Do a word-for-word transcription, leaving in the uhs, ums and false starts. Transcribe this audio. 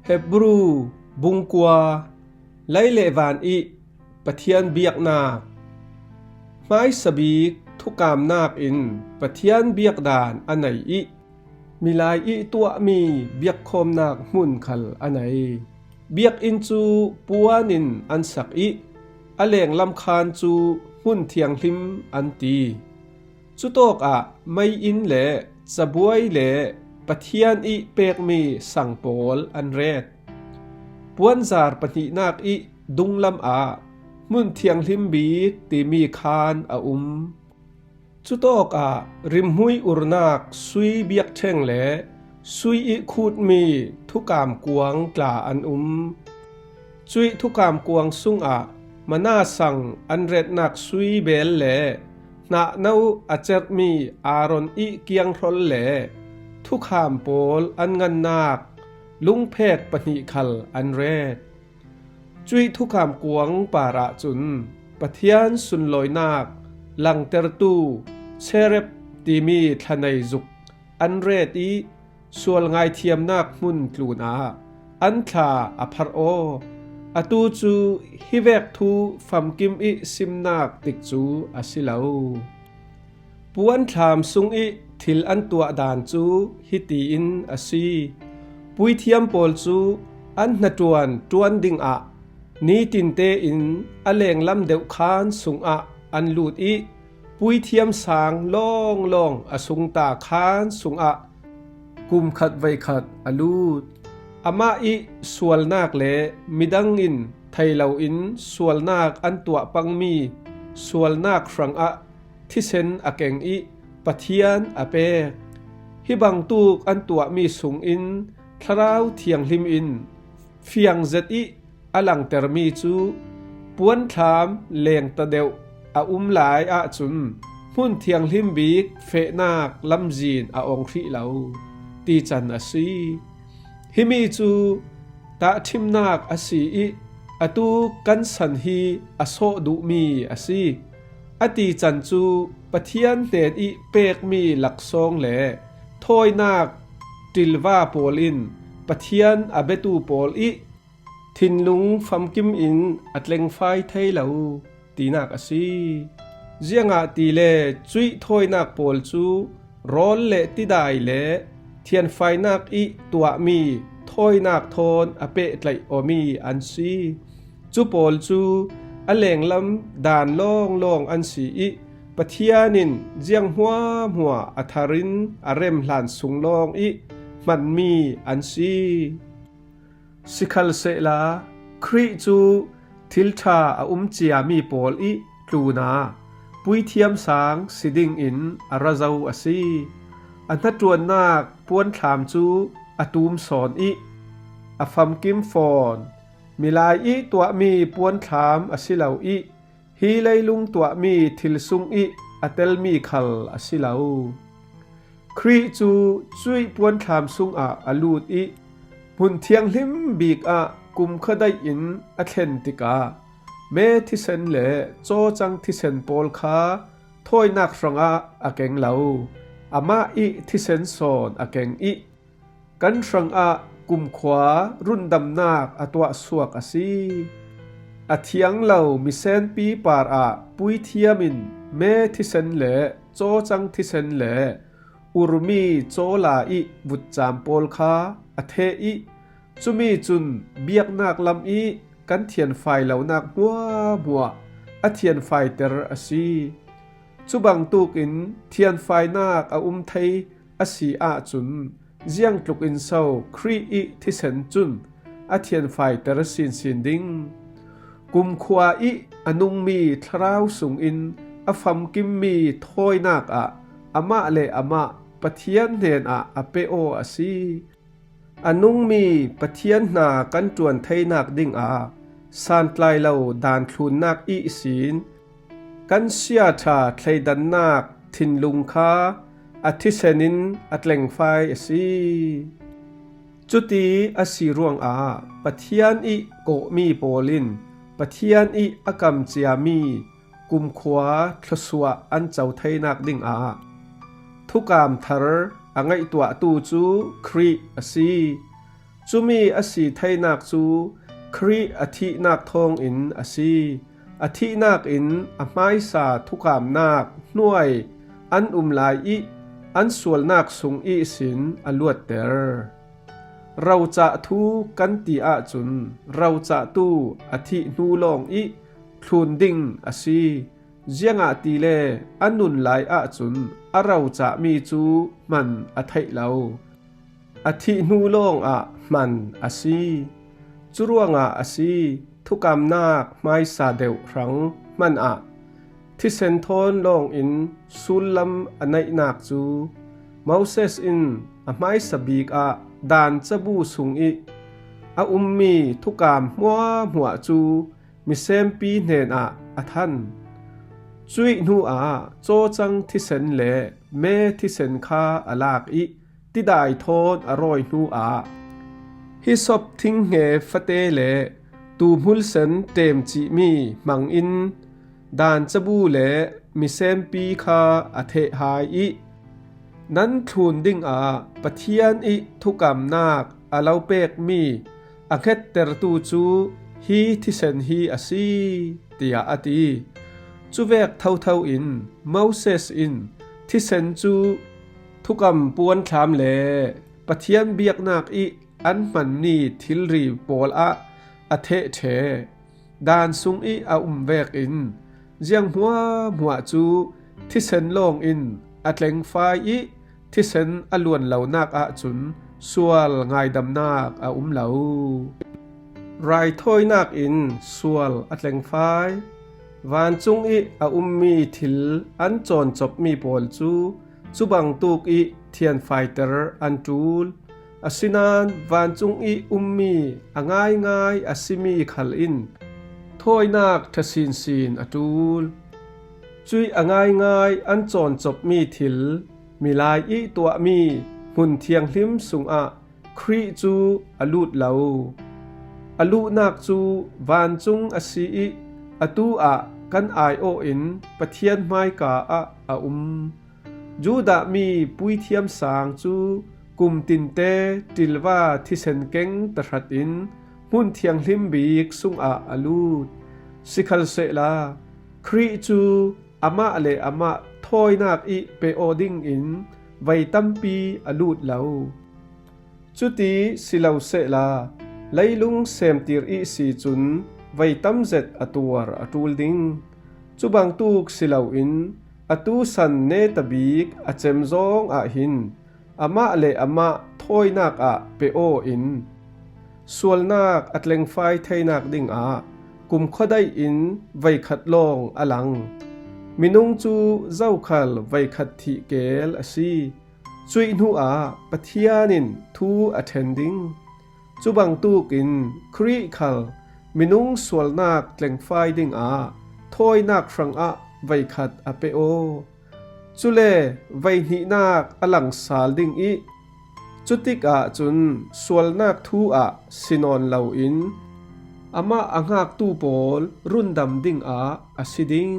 Hebru bung kua. Lei le van ih Pathian biaknak. Hmaisabik thukamnak in Pathian biakdan a nei ih milai ih tuahmi biakkhawmnak hmun khal a nei. Biakinn cu puan in an sak ih a lenglam khaan cu hmun thianghlim an ti. Cutawkah meiinn le cabuai le Pathian ih pekmi sang pawl an ret. Puanzar pahnihnak ih dunglam ah hmun thianghlim bik timi khaan a um. Cutawkah rimhmui urnak sui biakṭheng le sui ih khutmi thukam kuang tla an um. Cuih thukam kuang sungah mana sang an retnak sui beel le hnahno a cerhmi Aaron ih kianghrol le thukham pawl an ngannak lungphek pahnih khal an ret. Cuih thukham kuang parah cun Pathian sunlawinak langtertu Cherub timi thlanei zuk an ret ih sual ngaithiamnak hmun tlunah an thla a pharh aw. Atu cu hivek thu famkim ih simnak tikcu a si lo. Puanthlam sungih thil an tuah dan cu hiti in a si. Puithiam pawl cu an hnaṭuan ṭuan dingah nitinte in a lenglam deuh khaan sungah an lut ih puithiam sang lawnglawng a sungta khaan sungah kum khat veikhat a lut. Amah ih sualnak le midang in thei loin sualnak an tuah pangmi sualnak hrangah thisen a keng ih Pathian a pek. Hi bangtuk an tuahmi sungin Thlarau Thianghlim in fiang zet ih a langtermi cu puanthlam lengta deuh a um lai ahcun hmun thianghlim bik fehnak lamzin a ong hrih lo ti can a si. Himi cu tahṭhimnak a si ih atu kan san hi a sawh duhmi a si. A tican cu Pathian hnen ih pekmi laksawng le thawinak ṭilva pawl in Pathian a biatu pawl ih thinlung famkim in a tlengfai thei lo tinak a si. Ziangahtile cuih thawinak pawl cu rawl le tidai le thianfainak ih tuahmi thawinak thawn a pehtlaih awmi an si. Cu pawl cu a lenglam dan lawnglawng an si ih Pathian in ziang hmuahhmuah a thar in a rem hlan sung lawng ih hmanmi an si. Sikhalsehla Khrih cu thil ṭha a um ciami pawl ih tlunah puithiam sang si dingin a ra zo a si. A hnaṭuannak puanthlam cu a tum sawn ih a famkim fawn. Milai ih tuahmi puanthlam a si lo ih hi leilung tuahmi thil sungih a telmi khal a si lo. Khrih cu cuih puanthlam sungah a lut ih hmun thianghlim bik ah kumkha daih in a thlen tikah me thisen le cawcang thisen pawl kha thawinak hrangah a keng lo. Amah ih thisen sawn a keng ih kan hrangah kumkhua rundamnak a tuahsuak a si. A thiang lo misenpi parah puithiam in me thisen le cawcang thisen le urmi cawla ih vutcam pawl kha a theh ih cumi cun biaknak lam ih kan thianfai lonak hmuahhmuah a thianfaiter a si. Cu bangtuk in thianfainak a um thei a si ahcun ziangtluk in so Khrih ih thisen cun a thianfaiter sinsin ding? Kumkhua ih a nungmi thlarau sungin a famkimmi thawinak ah amah le amah Pathian hnenah a pe aw a si. A nungmi Pathian hna kan ṭuan theinak dingah santlai lo daan thlunnak ihsin kan siaṭha thleidannak thinlung kha a thisen in a tlengfai a si. Cuti a si ruangah Pathian ih kawhmi pawl in Pathian ih a kam ciami kumkhua thluasuah an co theinak dingah thukam thar a ngaihtuahtu cu Khrih a si. Cumi a si theinak cu Khrih a thihnak thawngin a si. A thihnak in a hmaisa thukamnak hnuai an um lai i an sualnak sung ihsin a luatter. Rocah thu kan ti ahcun rocahtu a thih hnu lawng i thlun ding a si. Ziangahtile a nun lai ahcun a rocahmi cu hman a theih lo. A thih hnu lawngah hman a si. Curuangah a si, thukamnak hmaisa deuh hrang hmanah thisen thawn lawngin sullam a neihnak cu Moses in a hmaisa bik ah Daan cabu sung i a ummi thukam hmuahhmuah cu misenpi hnenah a than. Cuih hnuah cawcang thisen le me thisen kha a lak i tidai thawn a rawi hnuah hisop thinghnge fate le tuuhmulsen ṭem cihmi hmangin Daan cabu le misenpi kha a theh hai i nan thlun dingah Pathian i thukamnak a lo pekmi a hngettertu cu hi thisen hi a si, tiah a ti. Cuvek thotho in Moses in thisen cu thukam puanthlam le Pathian biaknak i an hmanmi thilri pawl ah a theh ṭheh. Daan sung i a um vekin ziang hmuahhmuah cu thisen lawngin a tlengfai i thisen a luan lonak ahcun sual ngaidamnak a um lo. Raithawinak in sual a tlengfai. Vancung i a ummi thil an cawncopmi pawl cu cubangtuk i thianfaiter an ṭul. Asinain vancung i ummi a ngaingai a simi khal in thawinak ṭha sinsin a ṭul. Cuih a ngaingai an cawncopmi thil milai i tuahmi hmun thianghlim sungah Khrih cu a lut lo. A luhnak cu vancung a si i atu ah kan aiawh in Pathian hmaika ah a um. Judah mi puithiam sang cu kum tinte ṭilva thisen keng tahratin hmun thianghlim bik sungah a lut. Sikhalsehla Khrih cu amah le amah thawinak i pe aw dingin vei tampi a lut lo. Cuti si lo sehla, leilung semtir ihsi cun vei tam zet a tuar a ṭul ding. Cubangtuk si loin atu san neta bik a cem zawng ah hin amah le amah thawinak ah pe aw in sualnak a tlengfai theinak dingah kumkhua daih in veikhat lawng a lang. Minung cu zokhal veikhat thih kel a si. Cuih hnuah Pathian in thu a ṭhen ding. Cubangtuk in Khrih khal minung sualnak tlengfai dingah thawinak hrangah veikhat a pe aw. Cule veihnihnak a langsal ding i cutikah cun sualnak thu ah si nawn loin amah a hngaktu pawl rundam dingah a si ding.